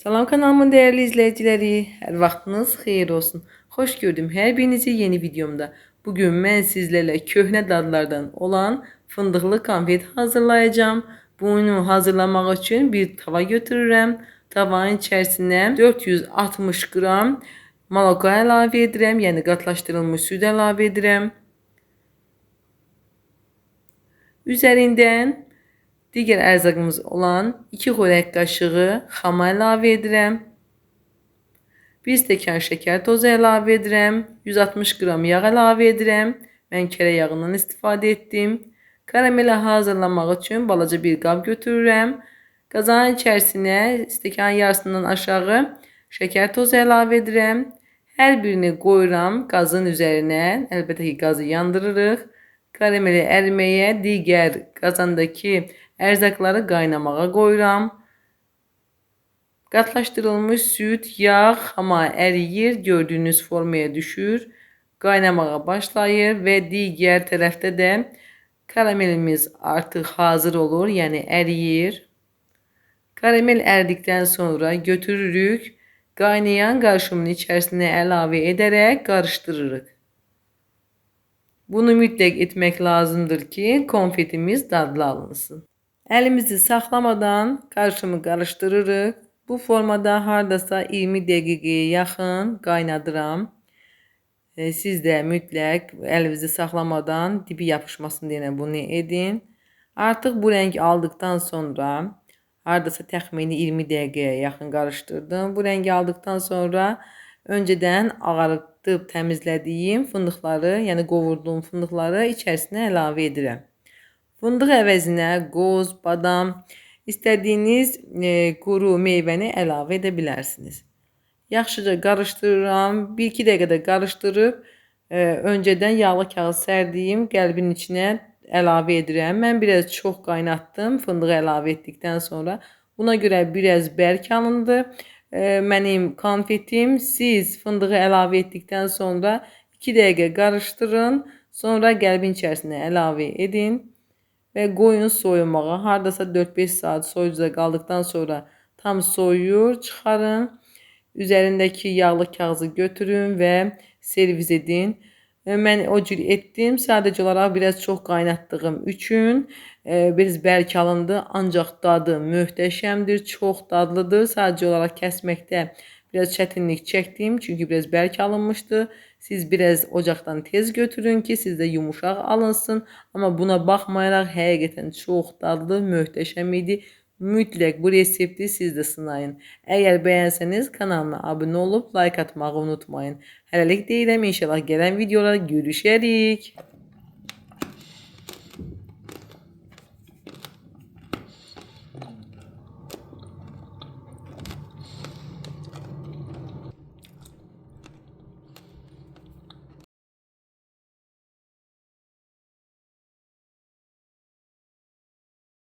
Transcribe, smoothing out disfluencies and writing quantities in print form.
Salam kanalımın değerli izleyicileri, her vaxtınız xeyir olsun. Hoş gördüm her birinizi yeni videomda. Bugün mən sizlerle köhnə dadlardan olan fındıqlı konfet hazırlayacağım. Bunu hazırlamaq üçün bir tava götürürəm. Tavanın içərisinə 460 qram moloko əlavə edirəm, yəni qatlaşdırılmış süd əlavə edirəm. Üzərindən digər ərzaqımız olan 2 xörək qaşığı xama əlavə edirəm. 1 stəkan şəkər tozu əlavə edirəm. 160 qram yağ əlavə edirəm. Mən kərə yağından istifadə etdim. Karameli hazırlamaq üçün balaca bir qab götürürəm. Qazanın içərisinə stəkanın yarısından aşağı şəkər tozu əlavə edirəm. Hər birini qoyuram qazın üzərinə. Əlbəttə ki, qazı yandırırıq. Karameli əriməyə, digər qazandakı ərzaqları qaynamağa qoyuram. Qatlaşdırılmış süd, yağ, xama əriyir, gördüyünüz formaya düşür. Qaynamağa başlayır və digər tərəfdə də karamelimiz artıq hazır olur, yəni əriyir. Karamel əridikdən sonra götürürük, qaynayan qarışımın içərisinə əlavə edərək qarışdırırıq. Bunu mütləq etmək lazımdır ki, konfetimiz dadlı alınsın. Əlimizi saxlamadan qarışımı qarışdırırıq. Bu formada hardasa 20 dəqiqəyə yaxın qaynadıram. Siz də mütləq əlinizi saxlamadan dibi yapışmasın deyənə bunu edin. Artıq bu rəng aldıqdan sonra hardasa təxmini 20 dəqiqəyə yaxın qarışdırdım. Bu rəngi aldıqdan sonra öncədən ağartıb təmizlədiyim fındıqları, yəni qovurduğum fındıqları içərisinə əlavə edirəm. Fındıq əvəzinə qoz, badam, istədiyiniz quru meyvəni əlavə edə bilərsiniz. Yaxşıca qarışdırıram. 1-2 dəqiqədə qarışdırıb öncədən yağlı kağız sərdiyim qəlbin içinə əlavə edirəm. Mən biraz çox qaynatdım fındığı əlavə etdikdən sonra. Buna görə biraz bərk alındı mənim konfetim. Siz fındığı əlavə etdikdən sonra 2 dəqiqə qarışdırın. Sonra qəlbin içərisinə əlavə edin və qoyun soyumağa. Hardasa 4-5 saat soyucuda qaldıqdan sonra tam soyuyur, çıxarın. Üzərindəki yağlı kağızı götürün və servis edin. Mən o cür etdim. Sadəcə olaraq biraz çox qaynatdığım üçün biraz bərk alındı. Ancaq dadı möhtəşəmdir, çox dadlıdır. Sadəcə olaraq kəsməkdə biraz çətinlik çəkdim. Çünki biraz bərk alınmışdı. Siz biraz ocaqdan tez götürün ki, sizdə yumuşaq alınsın. Amma buna baxmayaraq həqiqətən çox dadlı, möhtəşəm idi. Mütləq bu resepti siz də sınayın. Əgər bəyənsəniz kanalıma abunə olub like atmağı unutmayın. Hələlik deyirəm, inşallah gələn videolarda görüşərik.